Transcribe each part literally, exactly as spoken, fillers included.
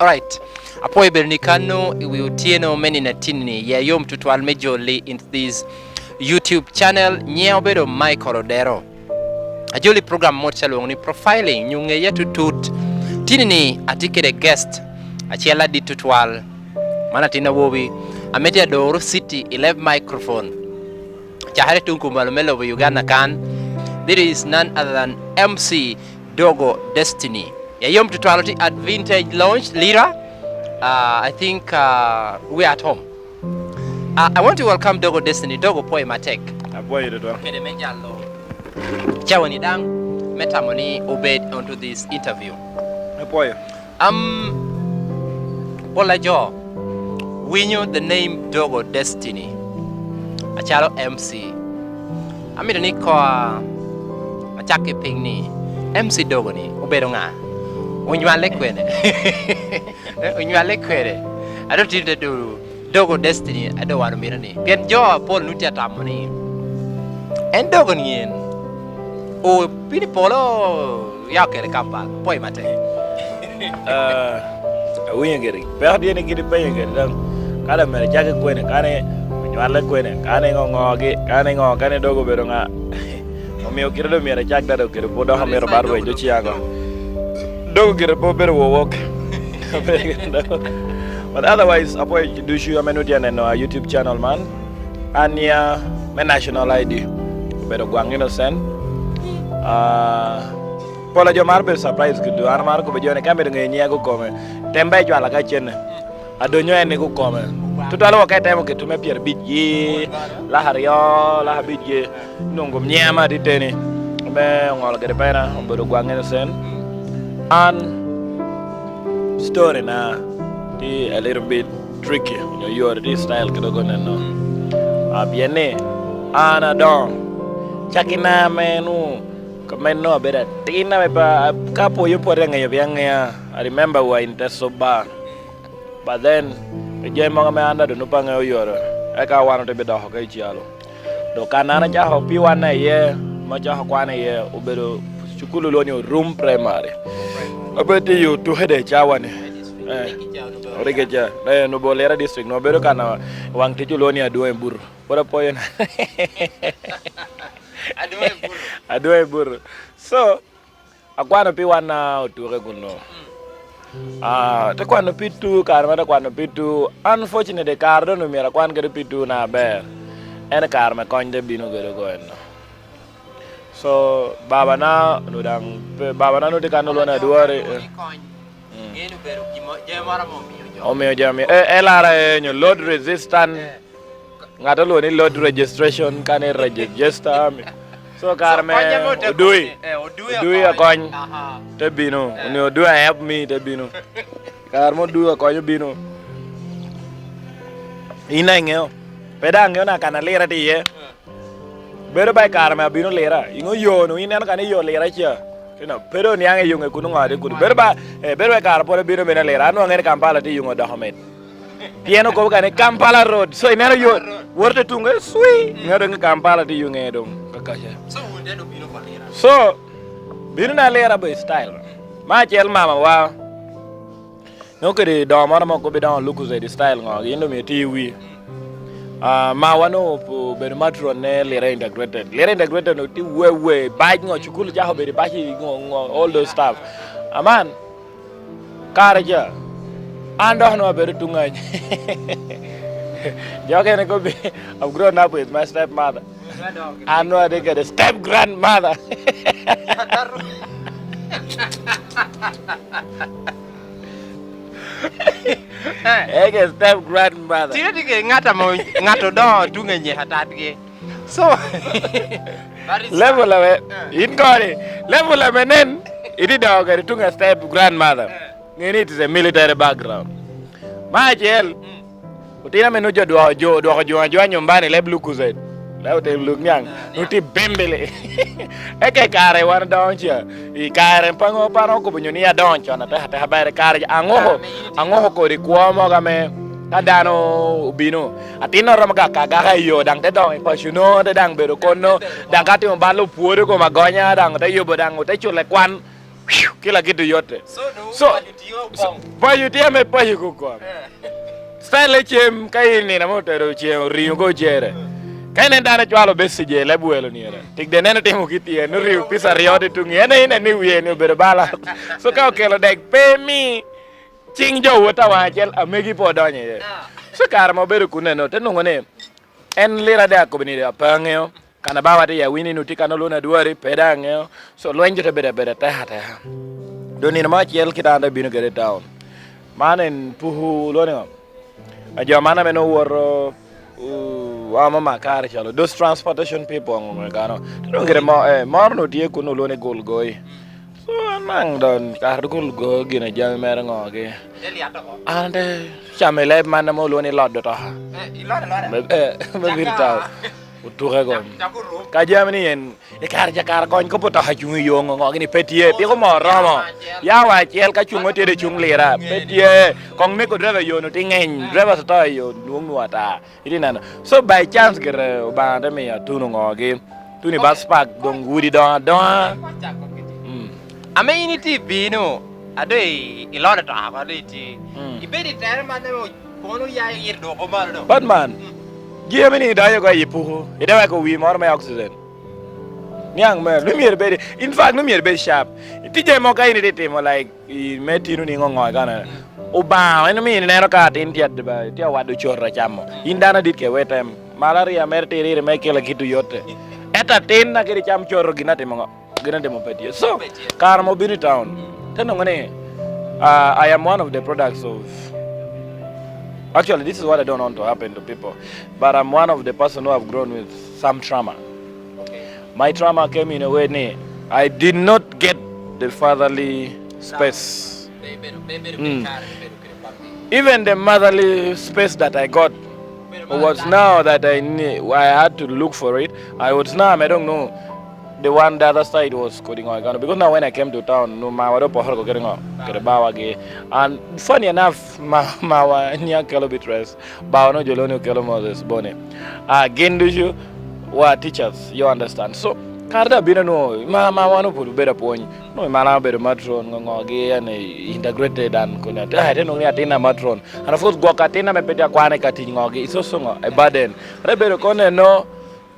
Alright. Apwoyo bedo ni kano i wi otyeno me nino atinni, ya yom tutwal me joli into this YouTube channel. Nyiŋa obedo Michael Odero. Ajoli program mot ca lwoŋo ni profiling, nyo ŋeya tutut. Tinni atye kede guest acel adit tutwal. Man atin awobi ame tye Adoro City, eleven microphone. Cakere tuŋ kumalo me lobo Uganda kan. This is none other than M C Dogo Destiny. Ya yom tutwal, otye Advantage Lounge, Lira. Uh, I think, uh, we are at home. Uh, I want to welcome Dogo Destiny. Dogo, pwoyo matek. Apwoyo tutwal. Kede me jalo cawani daŋ me tamo ni obed onto this interview. Apwoyo. Um, pol a jo winyo the name Dogo Destiny acalo M C. Amito ni ko a-, acak ki piny ni, M C Dogo ni obedo ŋa? Onywale kwene? Onywale kwene? Ado tin te duru Dogo Destiny, ado wan omito ni. Pien jo apol nu tye atamo ni, en Dogo ni en o piny i polo, ya okele Kampala, pwoyo matek. Ah, awinyo giri. Peko tye ni gin ipenyo giri daŋ. Ka dong myero icak i kwene, kane onywale kwene, kane ŋo ŋogi, kane ŋo, kane Dogo obedo ŋa. Omio kite dong myero icak da Dogo kede pwod dok amito bar wec ociago. Dogo kede pwod bedo wowok. But otherwise, apwoyo ducu ame nutye aneno a YouTube channel man. An ya me National I D. Obedo Gwang Innocent. Ah, pol a jo maro bedo surprise kudu. An amaro kobbe jo ni ka mito ŋeyo nyiŋa kukome, tem ba ijwala ka cenne. Adonyo en ni kukome. Tutwal wok ka itemo keto me pyerabicgi, laka aryo, laka abicgi, nwoŋo nyiŋa ma titeni. Me oŋolo kede pena, obedo Gwang Innocent. An, story na tye a little bit tricky, onyo yore tye style kede ogo neno. Ah, pien ni an adoŋo cakina ame nu, ka meno abedo atin ame pa, ka pwoyo pwod aŋeyo piny aŋeya. I remember we were in Teso Bar. But then, pi jami mogo ame an daŋ doŋ nwoŋo pe aŋeyo yore, eka wan ote bidoko ka i calo. Dok kan an acako pi wan iye, me acako kwan iye, obedo cukul olwongo ni Orum Primary. Abedo tye i Otuke de cawa ni. Eh, Origeca, eh, Nobole Lira District, nwoŋo bedo kan a waŋ tic olwongo ni Adwoŋ i Buru. Pwod apwoyo na. Adwoŋ i Buru. Adwoŋ i Buru. So, akwano pi wan a Otuke kuno. Ah, te kwano pi two, kare ma te kwano pi two, unfortunately, kare doŋ myero akwan kede pi two na aber. En kare me kony te bino kede oko eno. So, babana, onwoŋo daŋ, pe, babana onwoŋo tye kan olwongo ni Adwori, eh. Mm. Omio jami, eh, L R A nyo load resistant. Eh. Ŋat olwongo ni load registration, ka ni register. So, kare me Odui, eh, Odui akony, te bino. Eh. Onwoŋo Odui help me, te bino. Kare ma Odui akony obino, in a iŋeo? Pe daŋ aŋeo na kan a Lira tye iye. Eh. Bedo ba i kare me abino Lira, iŋo yo nu, in ineno kan i yo Lira ca. Tino, pe doŋ niaŋ i yo ŋe kuno ŋo adi kuno. Bedo ba, eh, bedo ba i kare pwod abino bino Lira, an nwoŋo aŋeo ni Kampala tye i yo ŋe odoko mit. Pien okobo kan ni Kampala Road. So, ineno yo, wot i tuŋe, swi, ineno doŋ Kampala tye i yo ŋe doŋ, kakaca. So, wun daŋ obino oko Lira? So, bino na Lira be style. Me acel mamawa. Nwoŋo kede doŋo moro ma okobbi doŋo Lucozade style ŋo, gin omio tye i wi. Ah, mawa nwoŋo obedo matron ne Lira Integrated. Lira Integrated nwoŋo tye wewe, bac ŋo, cukul ocako bedo i bac i ŋo, ŋo, all those stuff. Aman, kare ca, an dok nwoŋo abedo tuŋ any. Jo okene kobbi, "I've grown up with my stepmother." An nwoŋo atye kede step grandmother. Eh. Eke step grandmother. Tye, tye ke ŋat amo, ŋat odoŋo tuŋ enye atatgi. So, that is level ame, eh, in koni, level ame nen, iti doŋo kede tuŋ a step grandmother. Eh. Ngeni it is a military background. Me acel, mm. Otino ame nwoŋo jo dwoko, jo, dwoko jo ajwa nyombani leb Lucozade. Leb otim luk niaŋ, ah, nwoŋo tye bembele. Eka i kare wan odoŋo ca, i kare paŋo, pano okobo nyo ni adoŋo con atek ateka, ber i kare aŋoko, aŋoko kodi kwo mogo ame ka dano obino, atin oromo gako agaka i yo, daŋ te doŋo i pacuno, te daŋ bedo kono, daŋ ka timo bal opwodo kom agonya, daŋ te yubo, daŋ ote cule kwan. Kila kit oyotte. So, paco tye ame paco kokon. Style cem ka in nino ame otero cem oringo ko cere. Ka ineno dano cwalo besije i leb welo ni ene. Tik de neno timo kit tye, ni oriwo piece aryo tye tuŋi. En aye neno ni wiye ni obedo bala. So ka okelo dek pe mi cing jo wot awaŋ acel, amegi pe odonyo iye. So kare ma obedo kun eno, te nwoŋo ni en lira de akobo ni de pe aŋeo. Kan abawa tye i awini nu tye kan olwoŋo adwari, pe daŋ aŋeo. So lweny jo te bedo abeda tek ateka. Doŋ nino mo acel kit an te bino kede i taun. Man en puku olwoŋo ni ŋo? A jo man ame nwoŋo woto, uh, oamo makar calo, those transportation people ŋo kano. Te doŋ gire mo, eh, moro nu tye kun olwoŋo ni Gulgoi. So an daŋ doŋ kare Gulgoi gin a jami mere ŋogi. An te camo i leb man ame olwoŋo ni lodo toka. Me, eh, me bino i taun. Otuke kom. Ka jami ni en, i kare ca kare kony kop otoka cuŋ i yo ŋo ŋogi ni pe tye, piko mo oromo. Yawa acel ka cuŋ otye de cuŋ lira, pe tye. Koŋ meko driver yo nu tye ŋeny, driver oto i yo dwoŋ nu ata. Iti neno. So by chance gire Obaŋa te miyo atuno ŋogi. Tuno i bus park, doŋ udi doŋ adoŋa. Mm. Ame in itye i bino, a doŋ i, i lodo toka, a doŋ itye. Mm. Ibedo i tere man, ame kono ya i dwoko malo doŋ. But man, mm, jami ni idonyo oko i puku, ite weko wi moro me oxygen. Niaŋ me, nwoŋo myero ibed, in fact, nwoŋo myero ibed sharp. Tije mo ka in itye timo, like, i me tino ni ŋo ŋo ikano. Obaŋa, en omiyo ineno ka atin tye ad-, ba, tye awado coro acamo. In dano adit ke wete, malaria mere tye rire me kela kit oyotte. Ento atin na kede cam coro gin atimo ŋo? Gin atimo pe tye. So, kare ma obino i town, te nwoŋo ni, uh, I am one of the products of, actually, this is what I don't want to happen to people, but I'm one of the person who have grown with some trauma. My trauma came in a way ni, I did not get the fatherly space. Mm. Even the motherly space that I got was now that I need, I had to look for it. I was now, I don't know, the one, the other side was kodi ŋo ikano. Because now when I came to town, no, mawa do pokoro kede ŋo, kede bawa gi. And funny enough, ma, mawa ni akelo Beatrice. Bawa no jolo ni okelo Moses Boni. Ah, gin ducu wa teachers, you understand. So, kare da bino no, ma, ma wan opwodo bedo apwony. No, ma na obedo matron, ngo, ngo, gi, yani, integrated and connected. Ah, ite nwoŋo ni atin a matron. And of course, gwok atin ame pe tye akwane ka tic ŋogi, it's also ŋo, a burden. Ate bedo kono eno,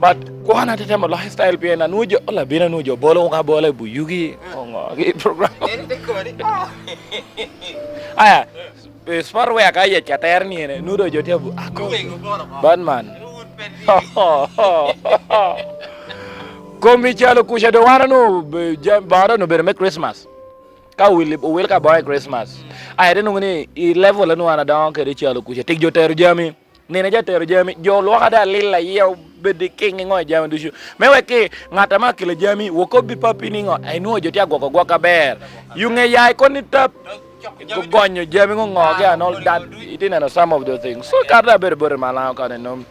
but kwan ate temo lifestyle pien anwoŋo jo, labina anwoŋo jo bolo woko abola i Buyugi, ŋogi program. Aya, sport wear ka yec ka ter ni ene, nudo jo tye abu, ako. Batman. Komi calo kuca do wan anu, be, jam, bara no bedo me Christmas. Ka owil, owil ka boŋo i Christmas. Aya, ite nwoŋo ni i level anu an adoŋo kede calo kuca, tik jo tero jami. Nino jo tero jami, jo olwoka da alil aye obedo i king i ŋo i jami ducu. Me wek ki ŋat ame akelo jami, wokobbi pappi ni ŋo, ai, nwoŋo jo tye agwoko gwok aber. Yuŋe ya i koni tap, gonyo jami ŋo ŋo gi and all that. Ite neno some of the things. So, kare da abedo bote malaŋo kano inom.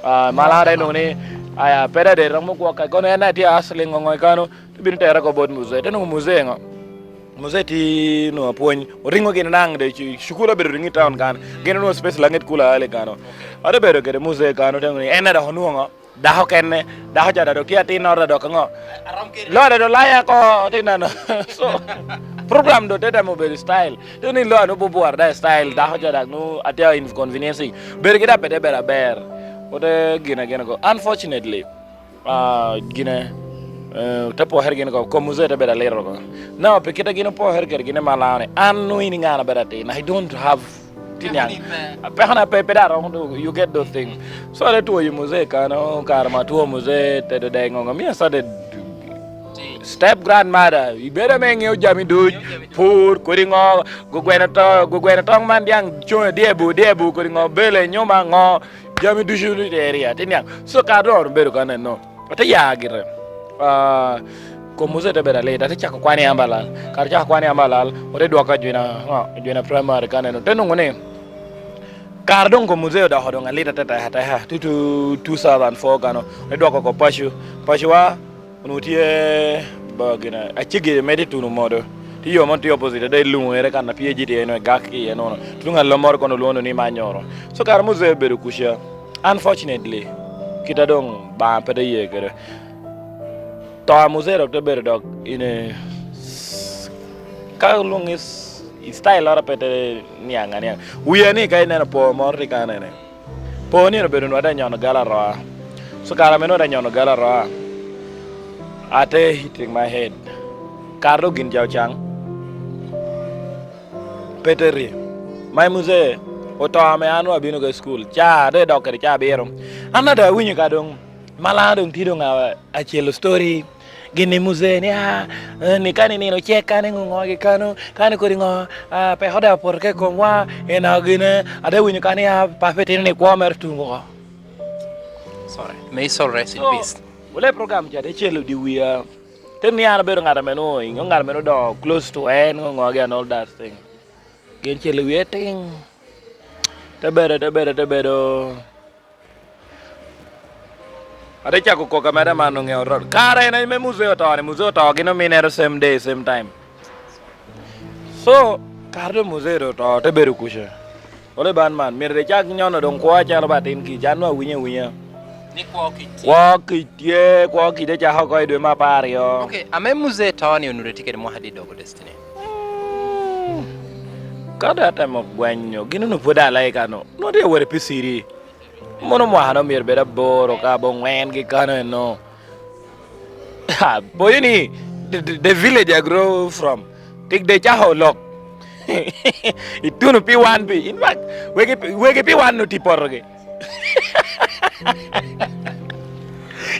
Ah, malaŋo da inwoŋo ni, aya, pe da de romo gwok ka, kono en aye tye hustling ŋo ŋo i kano, te bino tere oko bot muzee. Te nwoŋo muzee ŋo? Muzee tye nwoŋo apwony, oringo gin naŋ de cu-, cukul obedo riŋo i taun kan, gin onwoŋo space laŋet kula ali kano. Ate bedo kede muzee kano, te nwoŋo ni en dok onwoŋo dako kene, dako ca dok tye atin ota dok ŋo? Lo dok laya ko, tye neno. So, program do te temo bedo style. Te ni lo anu bubwor da style, dako ca dok nu atye inconveniencing. Bedo gi da pe te bedo aber. Ote gin agin ko. Unfortunately, ah, gine, eh, te pokere gin oko, kom muzee te bedo aliro oko. Now, pi kite gin opokere kede gin i Malawi ni, an nwoŋo in i ŋa an abedo atin, I don't have, ti niaŋ. Peko na pe, pe daŋ romo do, you get those things. So, ate twoyo muzee kano, kare ma atwo muzee, tedo dek ŋo ŋo, me I started step grandmother, ibedo ame iŋeo jami duc, pur, kodi ŋo, gugweno to, gugweno tong man diaŋ coŋe dyebu, dyebu, kodi ŋo, bele, nyuma, ŋo, jami ducu i area, ti niaŋ. So, kare doŋ obedo ka neno. Ate ya gire. Ah, kom muzee te bedo alit, ate cako kwan i ambalal. Kare cako kwan i ambalal, ote dwoka Jwina, ah, Jwina Primary ka neno. Te nwoŋo ni, kare doŋ kom muzee odoko doŋ alit ateteka ateka, tutu two thousand four kano, ote dwoko oko paco. Pacowa, onwoŋo tye, ba, gin, aceggi med i tuno modo. Tye yo mo tye opposite, ade i luŋere kan a P A G tye eno, egak ki iye nono. Tuŋ allo moro kono olwoŋo ni Manyoro. So, kare muzee obedo kuca. Unfortunately, kit a doŋ Obaŋa pe te ye kede. To a muzee dok te bedo dok in a s-, ka luŋ i style loro pe te niaŋ aniaŋ. Wia ni ka ineno po moro tye kanene. Po ni obedo nwa te nyono gala roa. So kare meno te nyono gala roa. Ate hitting my head. Kare dok gin ja ocaŋ. Peteri, my muzee, oto ame an abino ka i cukul, ca doŋ edok kede ca abiro. An adaŋ awinyo ka doŋ, malaŋ doŋ tye doŋ a-, acelo story, gin i muzee ni, ah, eh, ni kani nino cek kani ŋoŋo gi kano, kani kodi ŋo, ah, peko daŋ opoto ka i komwa, ena gine, adaŋ awinyo kani, ah, pape tino ni kwo mere tum oko. Sorry. May his soul rest in peace. Wole program ca te celo di wia. Te ni an abedo ŋat ame nwoŋo, ŋo ŋat ame nwoŋo doŋ close to en, ŋo ŋogi and all that thing. Gin celo wie tiŋ. Te bedo, te bedo, te bedo. Ate cako kok ame ate mano ŋeo rot. Kara en ame muzee oto ni, muzee oto gin ominere same day, same time. So, kara doŋ muzee doŋ oto, te bedo kuca. Ole ban man, myero icak nyono doŋ kwo acalo ba tin kic, an nwa awinyo awinya. Ni kwo kic tye. Kwo kic tye, kwo kic ecako oko i dwe me apar aryo. Ok, ame muzee to ni onwoŋo tye kede mwaka adi dogo Destiny? Mm, ka doŋ atemo gwenyo, gin onwoŋo pwod alaika no, nwoŋo tye awot i P C D. Mono mwaka no myero bed aboro ka abongwen gi kano eno. Ha, boyo ni, the, the, the village I grow from, tik de cako olok. Ituno pi wan pi. In fact, wegi, wegi pi wan oti potogi.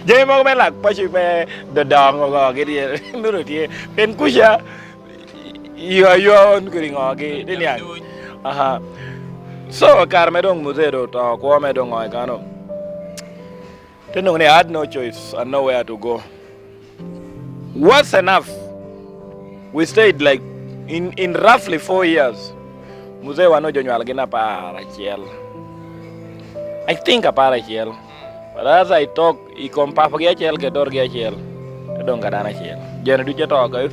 Jami mogo me lak paco me dodoŋo go, gin nwoŋo tye. Pien kuca, yo, yo, kodi ŋogi, ni niaŋ. Aha. So, kare me doŋ muzee doŋ oto, kwo me doŋ ŋo i kano. Te nwoŋo ni I had no choice and nowhere to go. Worse enough, we stayed like in, in roughly four years. Muzee wan ojo nywal gin apar acel. I think apar acel. But as I talk, i kom papogi acel kede dorgi acel, te doŋ ka dano acel. Joni ducu oto oko.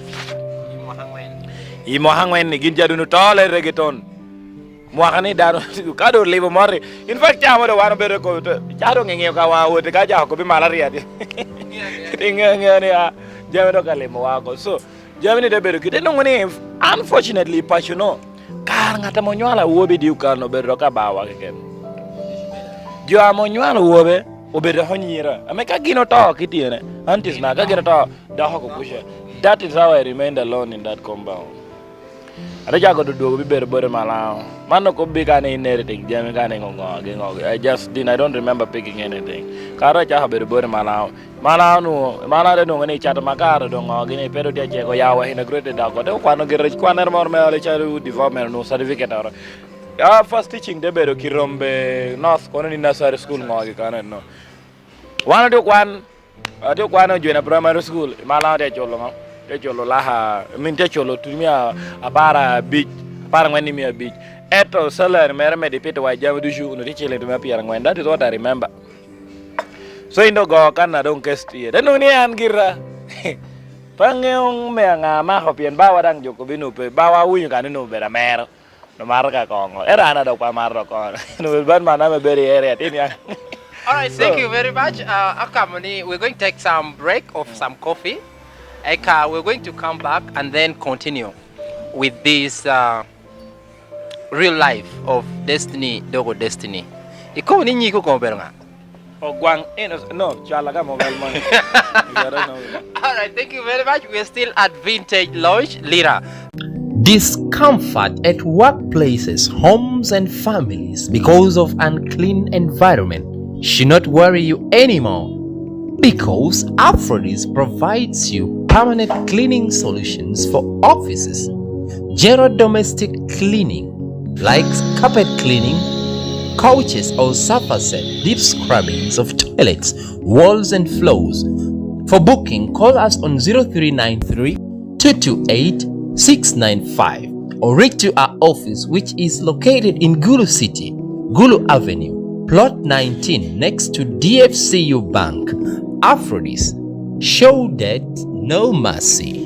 I mwaka angwen ni gin jadun oto le reggaeton. Mwaka ni dano, ka doŋ olibo moti. In fact, ca mo doŋ wan obedo ko, ca doŋ ŋeŋeo ka wan owote ka ja okobi malaria tye. Iŋeo, ŋeo ni, ah, jami doŋ ka limowa oko. So, jami ni te bedo kite nwoŋo ni, unfortunately, i paco no, kar ŋat ame onywalo awobi di okal no obedo dok abawa keken. Jo ame onywalo wobe obedo dok anyira. Ame ka gin oto ki tyene, antis na, ka gin oto, dok oko kuca. That is how I remained alone in that compound. Ate cako dudwogo bibedo boti malaŋo. Man okobbi ka ni inere tek jami ka ni ŋo ŋo gi ŋo gi. I just didn't, I don't remember picking anything. Kara acako bedo boti malaŋo. Malaŋo nu, malaŋo te nwoŋo ni cato makar doŋ ŋo gini pe doŋ tye acek oya wa in a great dako. Te okwano gire kwanere moro me early childhood development nu certificate oro. Ya first teaching te bedo Kirombe North kono ni nursery school ŋo gi kano eno. Wan otye okwan Atye kwano Jwena Primary School, i Malaŋo tye culo ŋo? Tye culo laka, I mean, tye culo tutumia apar abic, apar angwen i mia abic. Ento salary mere medo i pito wa i jami ducu, onwoŋo tye ciling tutumia pyerangwen. That is what I remember. So, in doŋ go kan a doŋ case tye. Te nwoŋo ni an gira. Pe aŋeo me aŋa amako, pien bawa daŋ jok obino pe. Bawa awinyo kan ni onwoŋo obedo amero. No maro ka koŋo. Era an adok pa maro koŋo. No ban man ame bedo i area tin ya. All right, thank you very much. Uh, Akamoni, we're going to take some break of some coffee. Eka, we're going to come back and then continue with this, uh, real life of Destiny, Dogo Destiny. Ikobo ni nyiko komo bedo ŋa? Ogwang Innocent. No, cwala ka mobile money. You don't know. All right, thank you very much. We're still at Vintage Lodge, Lira. Discomfort at workplaces, homes, and families because of unclean environment should not worry you anymore, because Aphrodis provides you permanent cleaning solutions for offices, general domestic cleaning, like carpet cleaning, couches or sofa set, deep scrubbings of toilets, walls and floors. For booking, call us on zero three nine three, two two eight, six nine five, or reach to our office, which is located in Gulu City, Gulu Avenue, Plot nineteen, next to D F C U Bank. Aphrodis, show that no mercy.